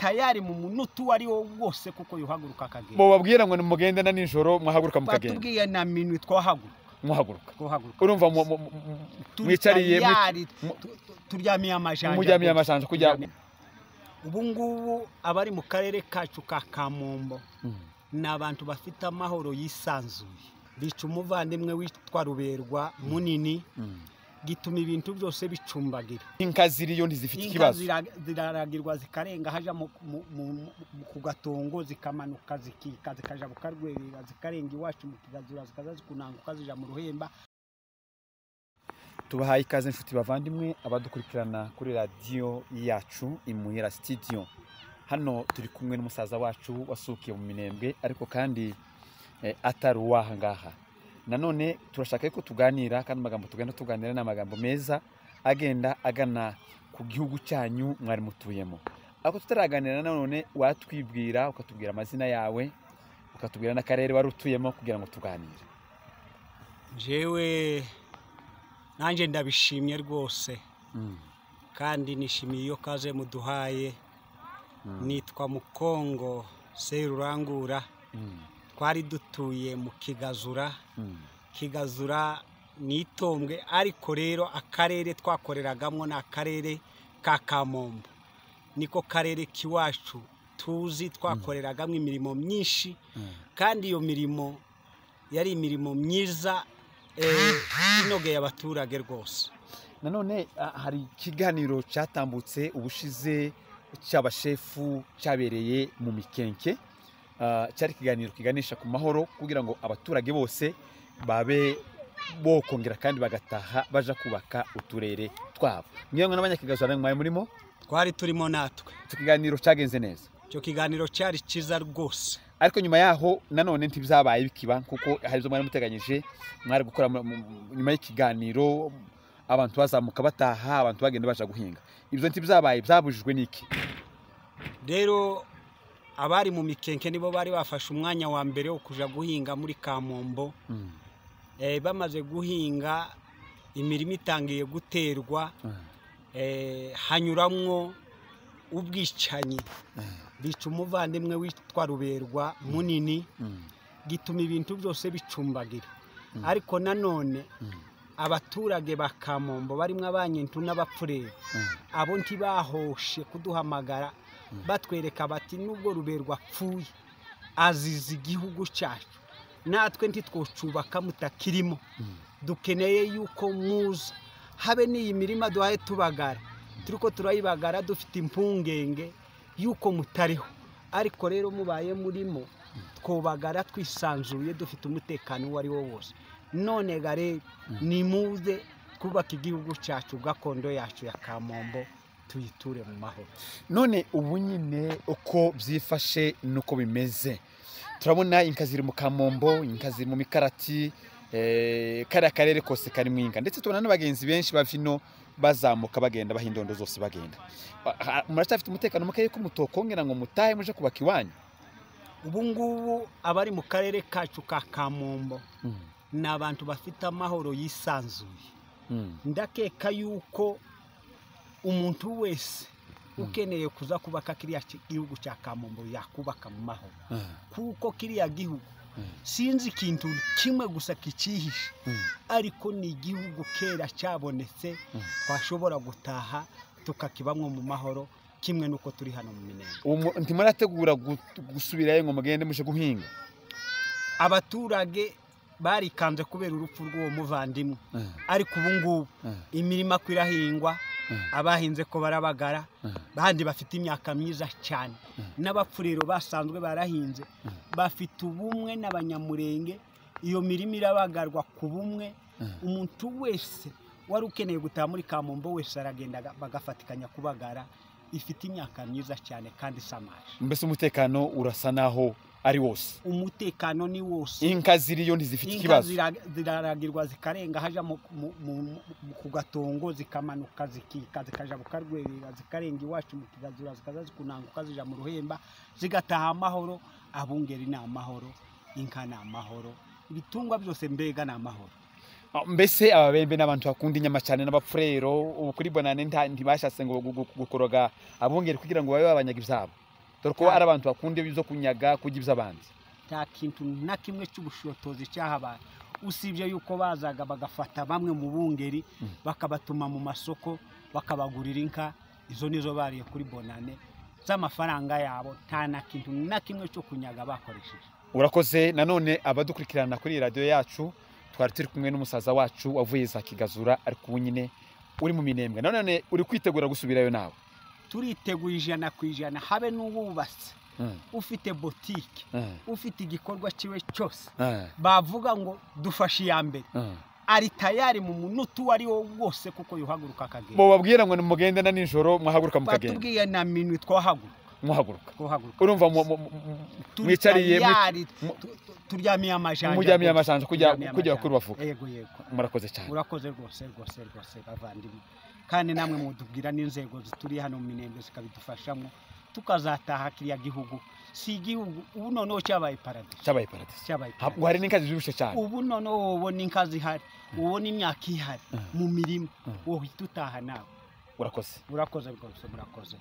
Tayari mu munota uwo ari wo wose kuko yuhaguruka akagenda. Mubabwira ngo nimugende na nijoro mwahaguruka mukagenda. Batubwiye na minwi twahaguruka. Muhaguruka. Twahaguruka. Urumva mwicariye turyamiye amajanja. Muryamiye amajanja kujya. Ubu ngubu abari mu karere kacu ka Kamombo ni abantu bafite amahoro yisanzuye. Bica umuvandimwe witwa Ruberwa munini, gituma ibintu byose bicumbagira. Inka ziriyo ntizifite ikibazo. Inka ziraragirwa zikarenga haja ku gatongo, zikamanuka zikika zikaja bukarwerera, zikarenga iwacu mu Kigazura, zikaza zikunanguka zija mu Ruhemba. Tubahaye ikaze inshuti bavandimwe abadukurikirana kuri radiyo yacu Imuhira Studio. Hano turi kumwe n'umusaza wacu wasukiye mu Minembwe, ariko kandi atari uwaha ngaha. Nanone turashaka ko tuganira, kandi amagambo tugenda tuganira ni amagambo meza agenda agana ku gihugu cyanyu mwari mutuyemo. Ariko tutaraganira nanone watwibwira, ukatubwira amazina yawe, ukatubwira n'akarere wari utuyemo kugira ngo tuganire. Jewe nanjye ndabishimye rwose, kandi nishimiye iyo kaze muduhaye. Nitwa Mukongo Serurangura. Twari dutuye mu Kigazura. Kigazura ni itombwe, ariko rero akarere twakoreragamo ni akarere ka Kamombo, niko karere kiwacu tuzi twakoreragamo imirimo myinshi, kandi iyo mirimo yari imirimo myiza inogeye abaturage rwose. Nanone hari ikiganiro cyatambutse ubushize cy'abashefu cyabereye mu Mikenke. Cyari ikiganiro kiganisha ku mahoro kugira ngo abaturage bose babe bokongera kandi bagataha baja kubaka uturere twabo. Mwemwe n'abanyakigazura mwaye murimo? Twari turimo natwe. Icyo kiganiro cyagenze neza. Icyo kiganiro cyari cyiza rwose. Ariko nyuma yaho nanone ntibyabaye bikiba, kuko hari ibyo mwari muteganyije mwari gukora nyuma y'ikiganiro, abantu bazamuka bataha, abantu bagenda baja guhinga. Ibyo ntibyabaye, byabujijwe n'iki? Rero abari mu Mikenke nibo bari bafashe umwanya wa mbere wo kuja guhinga muri Kamombo. Bamaze guhinga imirima itangiye guterwa, hanyuramwo ubwicanyi. Bica umuvandimwe witwa Ruberwa munini, gituma ibintu byose bicumbagira. Ariko nanone abaturage ba Kamombo barimo abanyintu n'abapfurere, abo ntibahoshe kuduhamagara batwereka bati nubwo Ruberwa apfuye azize igihugu cyacu, natwe ntitwocubaka mutakirimo, dukeneye yuko muza habe n'iyi mirima duhaye tubagara, turiko turayibagara dufite impungenge yuko mutariho, ariko rero mubaye murimo twobagara twisanzuye dufite umutekano uwo ari wo wose. None gare nimuze twubaka igihugu cyacu, gakondo yacu ya Kamombo, tuyiture mu mahoro. None ubu nyine uko byifashe nuko bimeze, turabona inka ziri mu Kamombo, inka ziri mu Mikarati, kariya karere kose kari mu inka, ndetse tubona n'abagenzi benshi bavino bazamuka bagenda bahindondo zose bagenda. Muracyafite umutekano muke yuko mutokongera ngo mutahe muje kubaka iwanyu? Ubu ngubu abari mu karere kacu ka Kamombo ni abantu bafite amahoro yisanzuye. Ndakeka yuko umuntu wese ukeneye kuza kubaka kiriya gihugu cya Kamombo yakubaka mu mahoro, kuko kiriya gihugu sinzi ikintu kimwe gusa kikihishe, ariko ni igihugu kera cyabonetse twashobora gutaha tukakibamwo mu mahoro, kimwe nuko turi hano mu Minembwe. Ntimurategura gusubirayo ngo mugende muje guhinga? Abaturage barikanze kubera urupfu rw'uwo muvandimwe, ariko ubu ngubu imirima ko irahingwa, abahinze ko barabagara, bandi bafite imyaka myiza cyane, n'abapfurero basanzwe barahinze bafite ubumwe n'abanyamurenge. Iyo mirima irabagarwa ku bumwe, umuntu wese wari ukeneye gutaha muri Kamombo wese aragenda bagafatikanya kubagara. Ifite imyaka myiza cyane kandi isamaje. Mbese umutekano urasa naho ari wose? Umutekano ni wose. Inka ziriyo ntizifite ikibazo. Inka ziraragirwa zikarenga haja ku gatongo, zikamanuka zikika zikaja bukarwerera, zikarenga iwacu mu Kigazura, zikaza zikunanguka zija mu Ruhemba, zigataha amahoro. Abungeri ni amahoro, inka ni amahoro, ibitungwa byose mbega ni amahoro. Mbese ababembe n'abantu bakunda inyama cyane n'abapfurero, ubu kuri bonane ntibashatse ngo gukoroga abungeri kugira ngo babe babanyaga ibyabo. Dore ko ari abantu bakunda ibyo kunyaga, kurya iby'abandi. Nta kintu na kimwe cy'ubushotozi cyahabaye, usibye yuko bazaga bagafata bamwe mu bungeri bakabatuma mu masoko bakabagurira inka. Izo nizo bariye kuri bonane z'amafaranga yabo. Nta na kintu na kimwe cyo kunyaga bakoresheje. Urakoze. Nanone abadukurikirana kuri radiyo yacu, twari turi kumwe n'umusaza wacu wavuye za Kigazura, ariko ubu nyine uri mu Minembwe. Nanone uri kwitegura gusubirayo nawe? Turiteguye 100%. Habe n'uwubatse, ufite botike, ufite igikorwa kiwe cyose, bavuga ngo dufashe iya mbere, ari tayari mu munota uwo ari wo wose, kuko yuhaguruka akagenda. Mubabwira ngo nimugende na nijoro, mwahaguruka mukagenda? Batubwiye na minuit twahaguruka. Muhaguruka? Twahaguruka. Urumva Turi mwicariye tayari, turyamiye amajanja. Muryamiye rwose. amajanja kujya Turyamiye kujya amajanja. Bakuru bavuga. Yego. Murakoze cyane. Murakoze rwose rwose rwose, bavandimwe. Kandi namwe mudubwira n'inzego zituriye hano mu Minembwe zikabidufashamo, tukazataha kiriya gihugu. Si igihugu, ubu noneho cyabaye paradiso. Cyabaye paradiso. Cyabaye Ngo hari n'inka zibyibushye cyane. Ubu noneho ubona inka zihari, ubona imyaka ihari mu mirima, wohita utaha nawe. Urakoze. Urakoze rwose, murakoze.